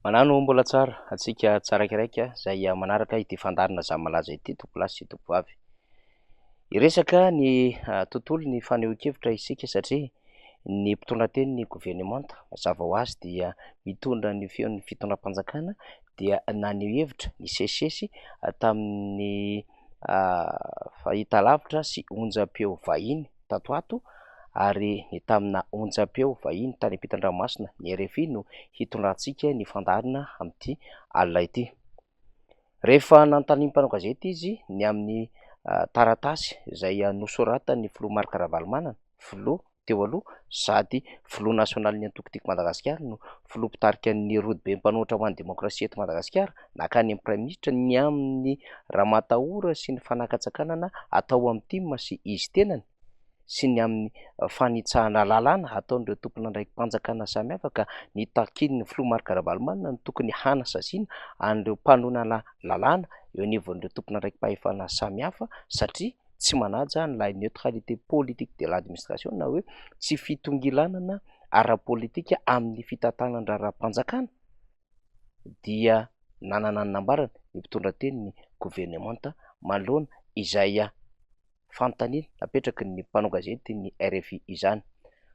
Manano mbola tsara antsika tsaraikiraika izay manaraka ity fandaharana Za Malaza ity tompolahy sy tompovavy. Hiresaka ny tontolon'ny fanehoan-kevitra isika satria ny mpitondra tenin'ny governemanta mazava ho azy dia mitondra ny feon'ny fitondram-panjakana dia naneho hevitra nisesisesy tamin'ny fahitalavitra sy onjam-peo vahiny tato ato ary ny tamina onjam-peo vahiny tany ampitan-dranomasina, ny rfi no hitondrantsika ny fandaharana amin'ity alina ity. Rehefa nanontanian'ny mpanao gazety izy ny amin'ny taratasy izay nosoratan'ny filoha Marc Ravalomanana, filoha teo aloha sady filoha nasionalin'ny antoko Tiako Madagasikara no filoha mpitarika ny rodobe mpanohitra ho an'ny demokrasia eto Madagasikara, nankany amin'ny praiminisitra ny amin'ny ramatahora sy ny fanakatsakanana atao amin'ny tim sy izy tenany sy ny amin'ny fanitsahana lalàna ataon'ireo tompon'andraiki-panjakana samihafa ka nitakian'ny filoha Marc Ravalomanana ny tokony hanasaziana an'ireo mpanonana lalàna eo anivon'ireo tompon'andraiki-pahefana samihafa satria tsy manaja an'ilay neutralité politique de l'administration na hoe tsy fitongilanana ara-politika amin'ny fitantanan-draharaham-panjakana dia nanana ny nambarany ny mpitondra tenin'ny governemanta manoloana izay fanontaniana napetraky ny mpanao gazety ny rfi izany.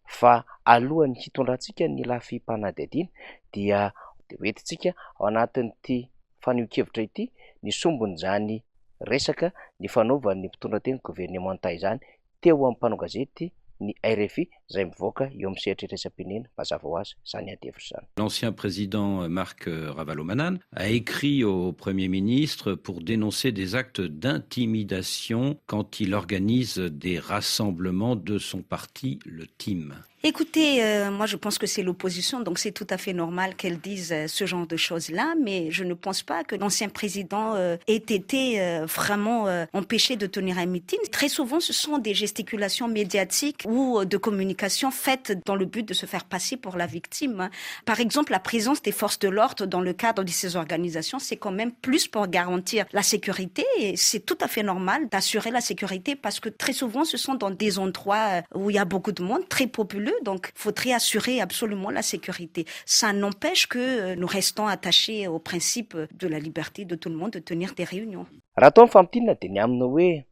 Fa alohan'ny hitondrantsika ny lafim-panadihadiana dia hoentintsika ao anatin'ity fanehoan-kevitra ity ny sombin'izany resaka nifanaovan'ny mpitondra teny governemanta izany teo amin'ny mpanao gazety ny rfi izay mivoaka eo amin'ny sehatra iraisam-pirenena mazava ho azy izany adihevitra izany. L'ancien président Marc Ravalomanana a écrit au Premier ministre pour dénoncer des actes d'intimidation quand il organise des rassemblements de son parti, le TIM. Écoutez, moi je pense que c'est l'opposition, donc c'est tout à fait normal qu'elle dise ce genre de choses-là, mais je ne pense pas que l'ancien président ait été vraiment empêché de tenir un meeting. Très souvent, ce sont des gesticulations médiatiques ou de communication faites dans le but de se faire passer pour la victime. Par exemple, la présence des forces de l'ordre dans le cadre de ces organisations, c'est quand même plus pour garantir la sécurité et c'est tout à fait normal d'assurer la sécurité parce que très souvent, ce sont dans des endroits où il y a beaucoup de monde, très populeux, donc il faudrait assurer absolument la sécurité. Ça n'empêche que nous restons attachés au principe de la liberté de tout le monde de tenir des réunions. Raha atao ny famintinana dia ny amina hoe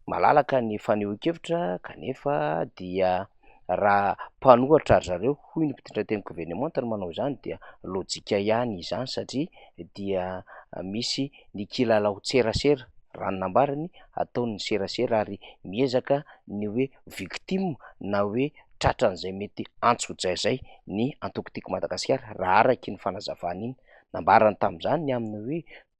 malalaka ny fanehoan-kevitra kanefa dia raha mpanohitra ry zareo hoy ny mpitondra teny governemanta no manao izany dia lojika ihany izany satria dia misy ny kilalao tserasera raha ny nambarany ataon'ny serasera ary miezaka ny hoe victime na hoe tratran'izay mety antsojay izay ny antoko Tiako Madagasikara raha araky ny fanazavana iny. Nambarany tamin'izany ny amin'ny hoe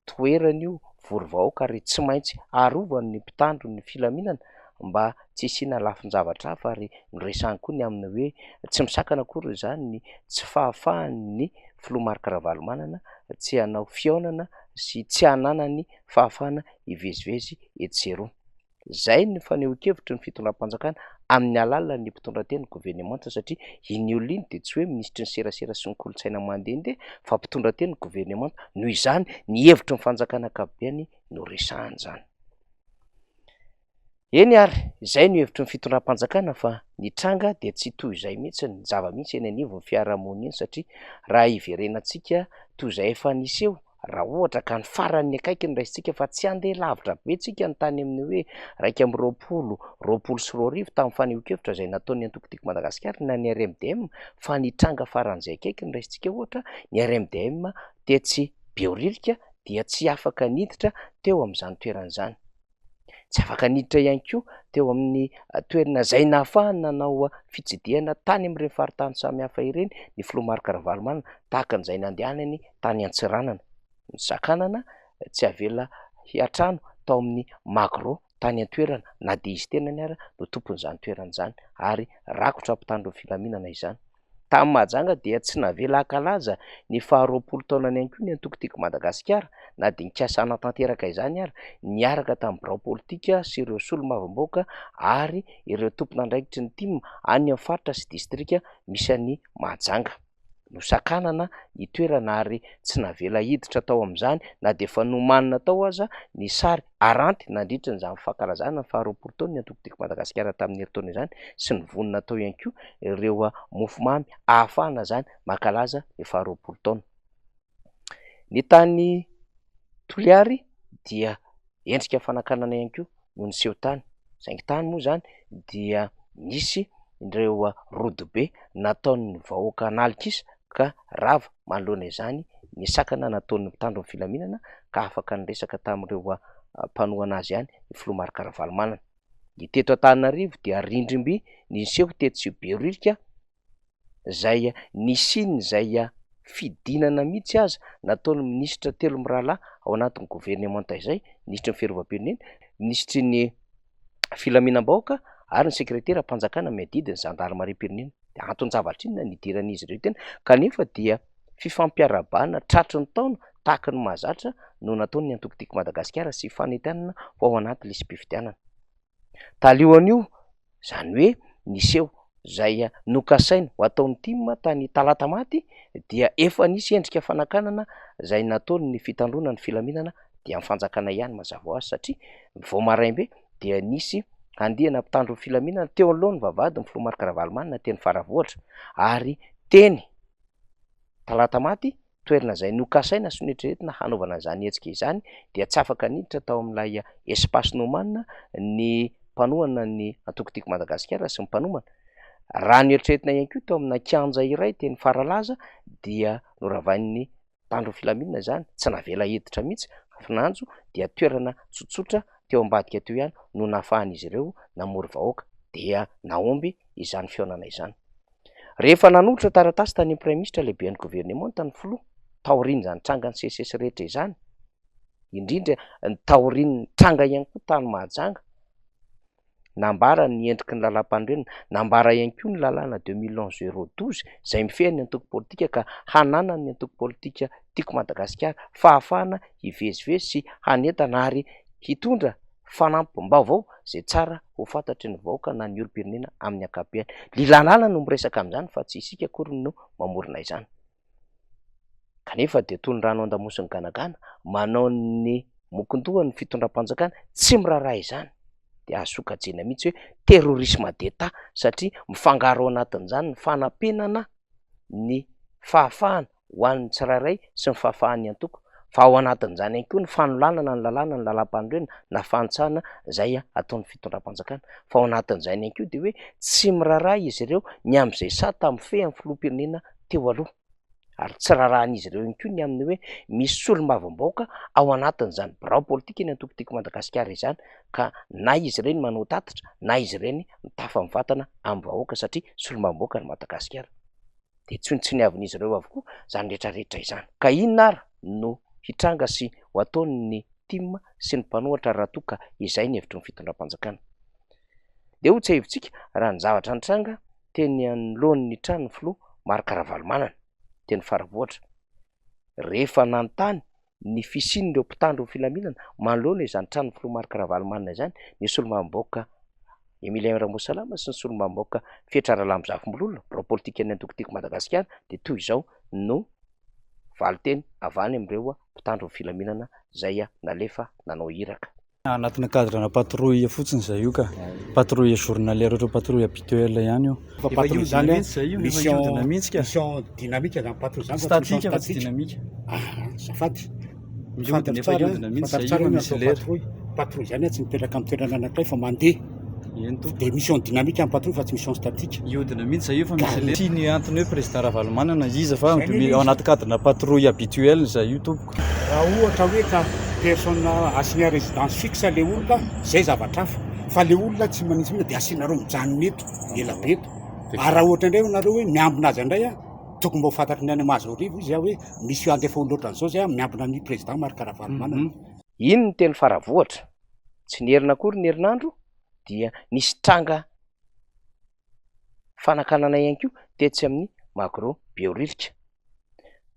toerana io vory vahoaka ary tsy maintsy arovany ny mpitandro ny filaminana mba tsy hisiana lafin-javatra hafa ary noresahany koa ny amin'ny hoe tsy misakana akory izany ny tsy fahafahan'ny filoha Marc Ravalomanana tsy hanao fihaonana sy tsy hananany fahafahana hivezivezy etsy sy eroa. Izay ny fanehoan-kevitry ny fitondram-panjakana amin'ny alalan'ny mpitondra teny governemanta satria iny olona iny dia tsy hoe minisitry ny serasera sy ny kolontsaina mandehandeha fa mpitondra teny governemanta, noho izany ny hevitry ny fanjakana ankapobeny no resahana izany. Eny ary, izay no hevitry ny fitondram-panjakana fa ny tranga dia tsy toy izay mihitsy ny zava-misy eny anivon'ny fiarahamonina eny satria raha hiverenantsika toy izay efa niseho raha ohatra ka ny faran'ny akaiky ny raisintsika fa tsy handeha lavitra be tsika ny tany amin'ny hoe 21 2020 tamin'ny fanehoan-kevitra izay nataon'ny antoko Tiako Madagasikara na ny RMDM fa ny tranga faran'izay akaiky ny raisintsika ohatra ny RMDM tetsy Behoririka dia tsy afaka niditra teo amin'izany toerana izany. Tsy afaka niditra ihany koa teo amin'ny toerana izay nahafahany nanao fitsidihana tany amin'ireny faritany samihafa ireny ny filoha Marc Ravalomanana tahaka an'izay nandehanany tany Antsiranana. Nosakanana tsy avela hiatrano tao amin'ny Magro tany an-toerana na dia izy tenany ara no tompon'izany toerana izany ary rakotra mpitandro ny filaminana izany. Tamin'ny Mahajanga dia tsy navela hankalaza ny faha-20 taonany ihany koa ny antoko Tiako Madagasikara na dia nikasa hanatanteraka izany ary niaraka tamin'ny birao politika sy ireo solombavambahoaka ary ireo tompon'andraikitry ny TIM any amin'ny faritra sy distrika misy an'i Mahajanga. Nosakanana ny toerana ary tsy navela hiditra tao amin'izany na dia efa nomanina tao aza ny sary aranty nandritra izany fankalazana ny faha-20 taon'ny antoko Tiako Madagasikara tamin'ny herintaona izany sy ny vonona tao ihany koa ireo mofomamy ahafahana izany mankalaza ny faha-20 taona. Ny tany Toliary dia endrika fanakanana ihany koa no niseho tany, saingy tany moa izany dia nisy ireo rodobe nataon'ny vahoaka an'alikisa ka rava manoloana izany ny sakana nataon'ny mpitandro ny filaminana ka afaka niresaka tamin'ireo mpanohana azy ihany ny filoha Marc Ravalomanana. Ny teto Antananarivo dia rindrim-by ny niseho tetsy Behoririka izay nisian'izay fidinana mihitsy aza nataon'ny minisitra telo mirahalahy ao anatin'ny governemanta izay, minisitry ny fiarovam-pirenena, minisitry ny filaminam-bahoaka ary ny sekreteram-panjakana miadidy ny zandarimariam-pirenena. Dia anton-javatra inona no nidiran'izy ireo teny kanefa dia fifampiarahabana tratry ny taona tahaka ny mahazatra no nataon'ny antoko Tiako Madagasikara sy fanentanana ho ao anaty lisi-pifidianana. Talohan'io, izany hoe niseho izay nokasaina ho ataon'ny tim tany Talatamaty dia efa nisy endrika fanakanana izay nataon'ny fitandroana ny filaminana dia ny fanjakana ihany mazava ho azy satria vao maraim-be dia nisy andiana mpitandro ny filaminana teo anoloan'ny vavahadin'ny filoha Marc Ravalomanana teny Faravohitra ary teny Talatamaty toerana izay nokasaina sy noeritreretina hanaovana izany hetsika izany dia tsy afaka niditra tao amin'ilay espace nomanina ny mpanohana ny antoko Tiako Madagasikara sy ny mpanomana. Raha noeritreretina ihany koa tao amina kianja iray teny Faralaza dia noravain'ny mpitandro ny filaminana izany, tsy navela hiditra mihitsy, finanjo dia toerana tsotsotra teo ambadika teo ihany no nahafahan'izy ireo namory vahoaka dia nahomby izany fihaonana izany. Rehefa nanolotra taratasy tany amin'ny Praiminisitra lehiben'ny governemanta ny filoha, taorian'izany tranga nisesisesy rehetra izany, indrindra ny taorian'ny tranga ihany koa tany Mahajanga, nambara ny endriky ny lalàmpanorenana, nambara ihany koa ny lalàna 2011 012 izay mifehy ny antoko politika ka hananan'ny antoko politika Tiako Madagasikara fahafahana hivezivezy sy hanentana ary hitondra fanampim-baovao izay tsara ho fantatry ny vahoaka na ny olom-pirenena amin'ny ankapobeny. Ny lalàna no miresaka amin'izany fa tsy isika akory no mamorona izany. Kanefa dia toy ny rano an-damosin'ny ganagana, manao ny mokon-doha ny fitondram-panjakana, tsy miraharaha izany. Dia azo sokajiana mihitsy hoe terrorisme d'Etat satria mifangaro ao anatin'izany ny fanampenana ny fahafahana ho an'ny tsirairay sy ny fahafahan'ny antoko, fa ao anatin'izany ihany koa ny fanolanana ny lalàna, ny lalàmpanorenana na fahantsana izay ataon'ny fitondram-panjakana, fa ao anatin'izany ihany koa dia hoe tsy miraharaha izy ireo ny amin'izay sata mifehy amin'ny filoham-pirenena teo aloha, ary tsy raharahan'izy ireo ihany koa ny amin'ny hoe misy solombavambahoaka ao anatin'izany birao politika ny antoko Tiako Madagasikara izany ka na izy ireny manao tatitra na izy ireny mitafa mivantana amin'ny vahoaka satria solombavambahoaka ny Madagasikara. dia tsinontsiniavin'izy ireo avokoa izany rehetra rehetra izany. Ka inona ary no hitranga sy ho ataon'ny tim sy ny mpanohatra raha toa ka izay ny hevitry ny fitondram-panjakana? Dia ho tsiahivintsika raha ny zavatra nitranga teny anoloan'ny tranon'ny filoha Marc Ravalomanana teny Faravohitra rehefa nanontany ny fisian'ireo mpitandro ny filaminana manoloana izany tranon'ny filoha Marc Ravalomanana izany ny solombavambahoaka Emilien Ramosalama sy ny solombavambahoaka Fetra Ralambozafimbololona, birao politikan'ny antoko Tiako Madagasikara dia toy izao no valinteny avy any amin'ireo mpitandro ny filaminana izay nalefa nanao iraka. Anatina cadre na patrouille fotsiny zay io ka. Patrouille journalière ohatran'ny patrouille habituelle ihany io. Fa patrouille zany a, mission mission dynamique zany patrouille zany fa tsy mission statique. Dynamique. Ah, azafady. Mihodina efa hihodina mihitsy zay io fa misy lera. Patrouille, patrouille zany a tsy mipetraka amin'ny toerana anankiray fa mandeha. Eny tompoko. Dia mission dynamique ny patrouille fa tsy mission statique. Hihodina mihitsy zay io fa misy lera. Tsy ny antony hoe président Ravalomanana iza fa ao anaty cadre na patrouille habituelle zay io tompoko. Raha ohatra hoe ka personne assignée à résidence fixe le olona, zay zavatra hafa. Fa le olona tsy manintsy mihitsy dia asianareo mijanona eto, ela be eto. Ary raha ohatra indray nareo hoe miambina azy indray an, tokony mba ho fantatry ny any Mahazoarivo izy hoe misy handefa olona ohatran'izao zay an, miambina ny président Marc Ravalomanana. Iny ny teny Faravohitra. Tsy niherina akory ny herinandro dia nisy tranga fanakanana ihany koa tetsy amin'ny Magro Behoririka.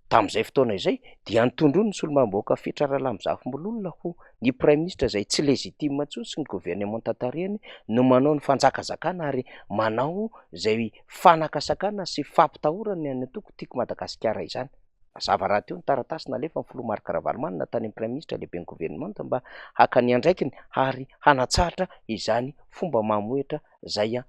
Tamin'izay fotoana izay dia nitondroin'ny solombavambahoaka Fetra Ralambozafimbololona ho ny praiminisitra izay tsy légitime intsony sy ny governemanta tarihany no manao ny fanjakazakana ary manao izay fanakasakana sy fampitahorana ny an'ny antoko Tiako Madagasikara izany. Mazava rahateo ny taratasy nalefan'ny filoha Marc Ravalomanana tany amin'ny praiminisitra lehiben'ny governemanta mba haka ny andraikiny ary hanatsahatra izany fomba mamohehitra izay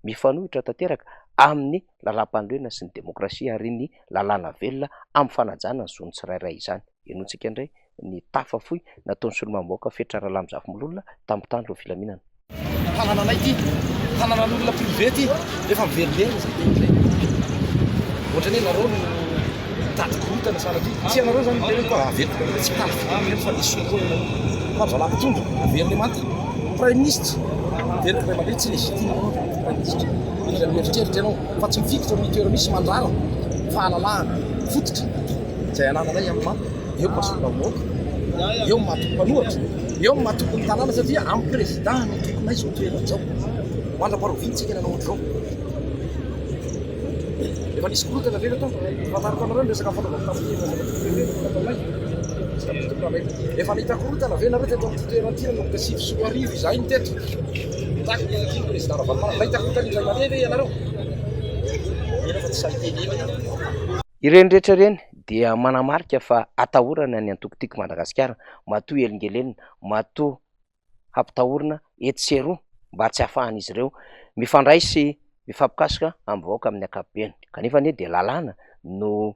mifanohitra tanteraka amin'ny lalàmpanorenana sy ny demokrasia ary ny lalàna velona amin'ny fanajana ny zon'ny tsirairay izany. Henointsika indray ny tafa fohy nataon'ny solombavambahoaka Fetra Ralamizafimelolona tamin'ny mpitandro ny filaminana. Tanànanay ity, tanànan'olona privé ity, efa miverimberina izay teny izay. Ohatran'ny hoe nareo no mitady korontana sanatria. Tsy ianareo izany no teneniko fa averiko aminareo tsy mpitandro filaminana fa esorina ianareo. Fa ry zalahy mpitondra, governemanta, praiminisitra, averiko ray aman-dreny tsy légitime ianao raha mety praiminisitra. Mila mieritreritra ianao fa tsy mifikitra amin'ny toerana misy mandrara fahalalahana fototra izay anananay amin'ny maha eo maha solombavambahoaka, eo maha tompo-mpanohitra. Eo ny maha tompon'ny tanàna satria amin'ny président no tokonay izao toerana izao. Mandra-paharoviana tsika nanao ohatr'izao. Efa nisy korontana ve teto? Fantariko anareo ny resaka fanaovako tamin'ny nataonay. Efa nahita korontana ve nareo teto amin'ity toerana ity nanomboka 2009 izahay no teto? Tahaka ny ity président Ravalomanana. Nahita korontana indray mandeha ve ianareo? Mino fa tsy sahy tenenina. Ireny rehetra ireny dia manamarika fa atahorana ny antoko Tiako Madagasikara matoa helingelenina, matoa hampitahorina etsy sy eroa mba tsy hahafahan'izy ireo mifandray sy mifampikasoka amin'ny vahoaka amin'ny ankapobeny. Kanefa anie dia lalàna no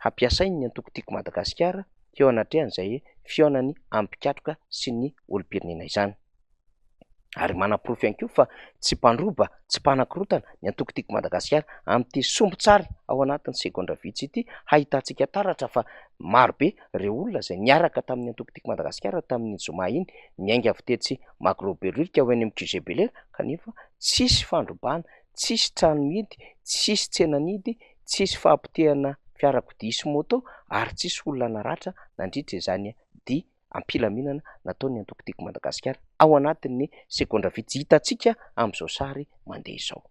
hampiasain'ny antoko Tiako Madagasikara eo anatrehan'izay fihaonany amin'ny mpikatroka sy ny olom-pirenena izany. Ary manaporofo ihany koa fa tsy mpandroba, tsy mpanakorontana ny antoko Tiako Madagasikara amin'ity sombin-tsary ao anatin'ny segondra vitsy ity hahitantsika taratra fa marobe ireo olona izay niaraka tamin'ny antoko Tiako Madagasikara tamin'iny zoma iny niainga avy tetsy Magro Behoririka ho eny amin'ny QG Belera kanefa tsisy fandrobana, tsisy trano mihidy, tsisy tsena nihidy, tsisy fahapotehana fiarakodia sy moto ary tsisy olona naratra nandritra izany dia am-pilaminana nataon'ny antoko Tiako Madagasikara ao anatin'ny segondra vitsy hitantsika amin'izao sary mandeha izao.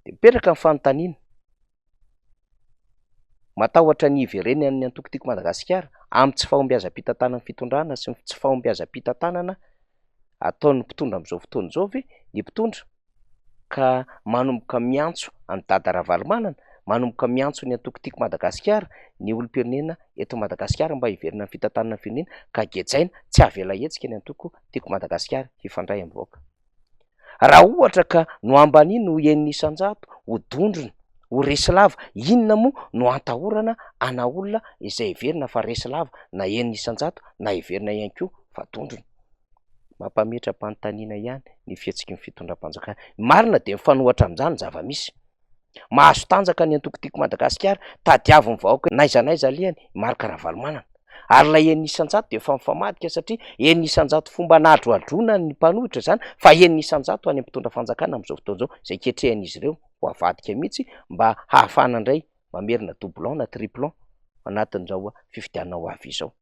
Dia mipetraka ny fanontaniana, matahotra ny hiverenan'ny antoko Tiako Madagasikara amin'ny tsy fahombiazam-pitantanan'ny fitondrana sy ny tsy fahombiazam-pitantanana ataon'ny mpitondra amin'izao fotoana izao ve ny mpitondra ka manomboka miantso an'i Dada Ravalomanana, manomboka miantso ny antoko Tiako Madagasikara ny olom-pirenena eto Madagasikara mba hiverina amin'ny fitantanana ny firenena ka gejaina tsy avela hetsika ny antoko Tiako Madagasikara hifandray amin'ny vahoaka. Raha ohatra ka noambaniana ho enina isan-jato, ho dondrona, ho resy lava, inona moa no antahorana ana olona izay heverina fa resy lava na enina isan-jato na heverina ihany koa fa dondrona? Mampametra-panontaniana ihany ny fihetsiky ny fitondram-panjakana. Ny marina dia mifanohitra amin'izany ny zava-misy. Mahazo tanjaka ny antoko Tiako Madagasikara, tadiavin'ny vahoaka n'aiza n'aiza alehany i Marc Ravalomanana. Ary ilay enina isan-jato dia efa mifamadika satria enina isan-jato fomba anadroadroana ny mpanohitra izany fa enina isan-jato any amin'ny mpitondra fanjakana amin'izao fotoana izao izay ketrehan'izy ireo ho avadika mihitsy mba hahafahana indray mamerina doublon na triplon anatin'izao fifidianana ho avy izao.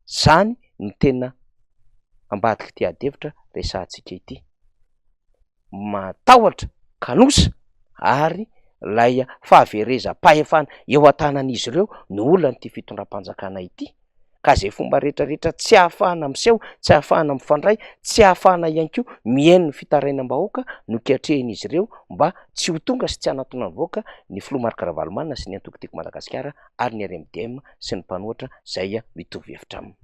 Izany no tena ambadik'ity adihevitra resahantsika ity. Matahotra kanosa ary ilay fahaverezam-pahefana eo an-tanan'izy ireo no olan'ity fitondram-panjakana ity. Ka izay fomba rehetrarehetra tsy ahafahana miseho, tsy ahafahana mifandray, tsy ahafahana ihany koa mihaino ny fitarainam-bahoaka no ketrihin'izy ireo mba tsy ho tonga sy tsy hanatona ny vahoaka ny filoha Marc Ravalomanana sy ny antoko Tiako Madagasikara ary ny RMDM sy ny mpanohitra izay mitovy hevitra aminy.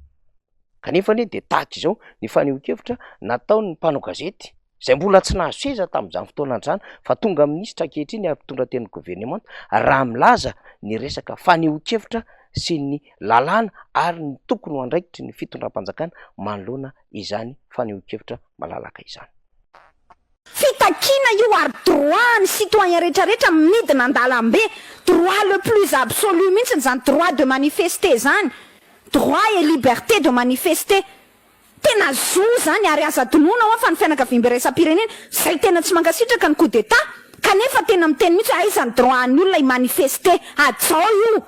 Kanefa anie dia tahaka izao ny fanehoan-kevitra nataon'ny mpanao gazety izay mbola tsy nahazo seza tamin'izany fotoana izany fa tonga minisitra ankehitriny ary mpitondra tenin'ny governemanta raha milaza ny resaka fanehoan-kevitra sy ny lalàna ary ny tokony ho andraikitry ny fitondram-panjakana manoloana izany fanehoan-kevitra malalaka izany. Fitakiana io ary droit ny citoyen retraretra midina andalambe, droit le plus absolu mintsiny zany droit de manifester zany, droit et liberté de manifester, tena zo zany ary aza adinoina hoa fa ny fianakaviambe iraisam-pirenena zay tena tsy mankasitraka ny coup d'etat kanefa tena miteny mintsy hoe aiza ny droit an'ny olona hi-manifester, hajao io.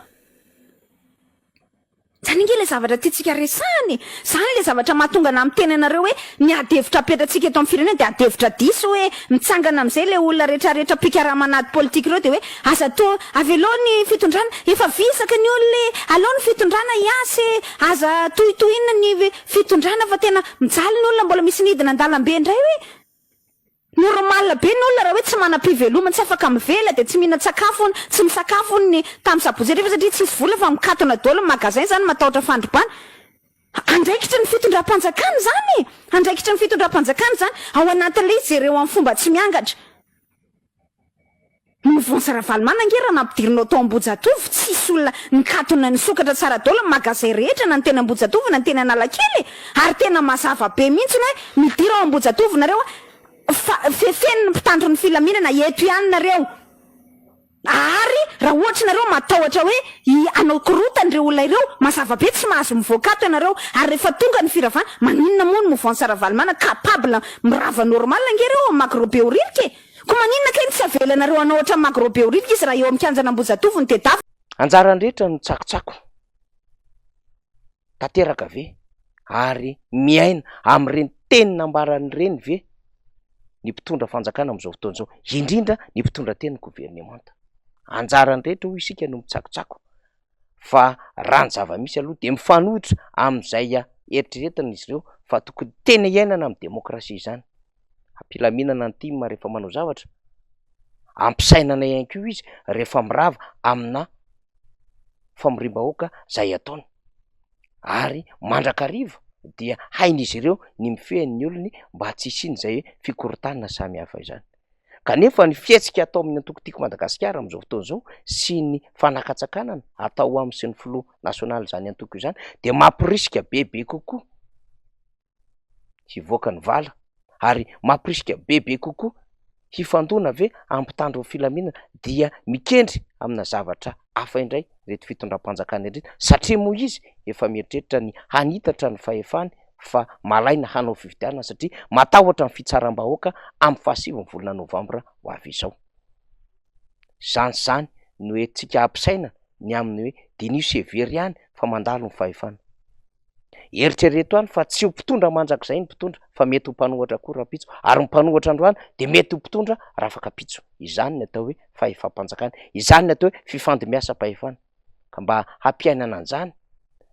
Zany ange ilay zavatra tiantsika resahana e! Zany ilay zavatra mahatonga anah miteny anareo hoe ny ady hevitra apetratsika eto amin'ny firenena dia ady hevitra diso hoe mitsangana amin'izay ilay olona retraretra mpikarama an'ady politika ireo dia hoe aza atao avelao ny fitondrana efa vizaka ny olona e! Alao ny fitondrana hiasa e! Aza tohitohinina ny fitondrana fa tena mijaly ny olona mbola misy nidina an-dalambe indray hoe. Normal be ny olona raha hoe tsy manam-pivelomana, tsy afaka mivela dia tsy mihinan-tsakafo hono, tsy misakafo hono ny tamin'ny sabotsy hariva satria tsisy vola fa mikatona daholo ny magasin zany matahotra fandrobana. Andraikitry ny fitondram-panjakana izany e! Andraikitry ny fitondram-panjakana izany. Ao anatin'ilay izy jereo amin'ny fomba tsy miangatra. Mouvance Ravalomanana ange raha nampidirinao tao Ambohijatovo tsisy olona nikatona nisokatra tsara daholo ny magasin rehetra na ny teny Ambohijatovo na ny teny Analakely e! Ary tena mazava be mihitsy ny hoe midira ao Ambohijatovo nareo a fa fefen'ny mpitandro ny filaminana eto ihany nareo ary raha ohatra nareo matahotra hoe hi hanao korotana ireo olona ireo mazava be tsy mahazo mivoaka ato ianareo ary rehefa tonga ny firavana maninona moa ny mouvance Ravalomanana capable mirava normal ange ireo ao Magro Behoririka e! Ko maninona kay no tsy avelanareo hanao ohatran'ny Magro Behoririka izy raha eo amin'ny kianjan'Ambohijatovo no tedavina? Anjaran'ny rehetra no tsakotsako. Tanteraka ve ary miaina amin'ireny teny nambarany ireny ve ny mpitondra fanjakana amin'izao fotoana izao, indrindra ny mpitondra teny governemanta? Anjaran'ny rehetra hoy isika no mitsakotsako fa raha ny zava-misy aloha dia mifanohitra amin'izay eritreretina izy ireo fa tokony tena iainana amin'ny demokrasia izany. Ampilaminana ny tim rehefa manao zavatra, ampisainana ihany koa izy rehefa mirava amina famoriam-bahoaka izay ataony ary mandrakariva dia hain'izy ireo ny mifehy ny olony mba tsy hisian'izay fikorontanana samihafa izany. Kanefa ny fihetsika atao amin'ny antoko Tiako Madagasikara amin'izao fotoana izao sy ny fanakatsakanana atao aminy sy ny filoha nasionaly izany antoko izany dia mamporisika bebe kokoa hivoaka ny vala ary mamporisika bebe kokoa hifandona ve amin'ny mpitandro ny filaminana dia mikendry amina zavatra hafa indray ireto fitondram-panjakana ireto satria moa izy efa mieritreritra ny hanitatra ny fahefany fa malaina hanao fifidianana satria matahotra ny fitsaram-bahoaka amin'ny fahasivy ny volana novambra ho avy izao. Izany sy izany no entintsika hampisaina ny amin'ny hoe diniho sy hevero ihany fa mandalo ny fahefana. Eritrereto ihany fa tsy ho mpitondra mandrakizay ny mpitondra fa mety ho mpanohatra koa rahampitso ary ny mpanohatra androany dia mety ho mpitondra rafakampitso. Izany ny atao hoe fahefam-panjakana, izany ny atao hoe fifandimbiasam-pahefana. Ka mba hampiainana an'izany,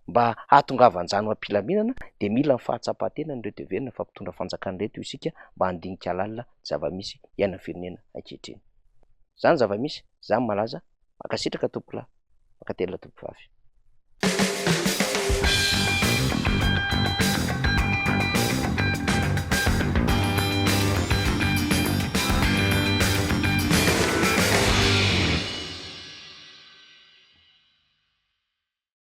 mba hahatongavan'izany ho am-pilaminana dia mila ny fahatsapan-tenany ireto heverina fa mpitondra fanjakana ireto isika mba handinika lalina ny zava-misy iainan'ny firenena ankehitriny. Izany zava-misy, izany malaza, mankasitraka tompokolahy, mankatelina tompokovavy.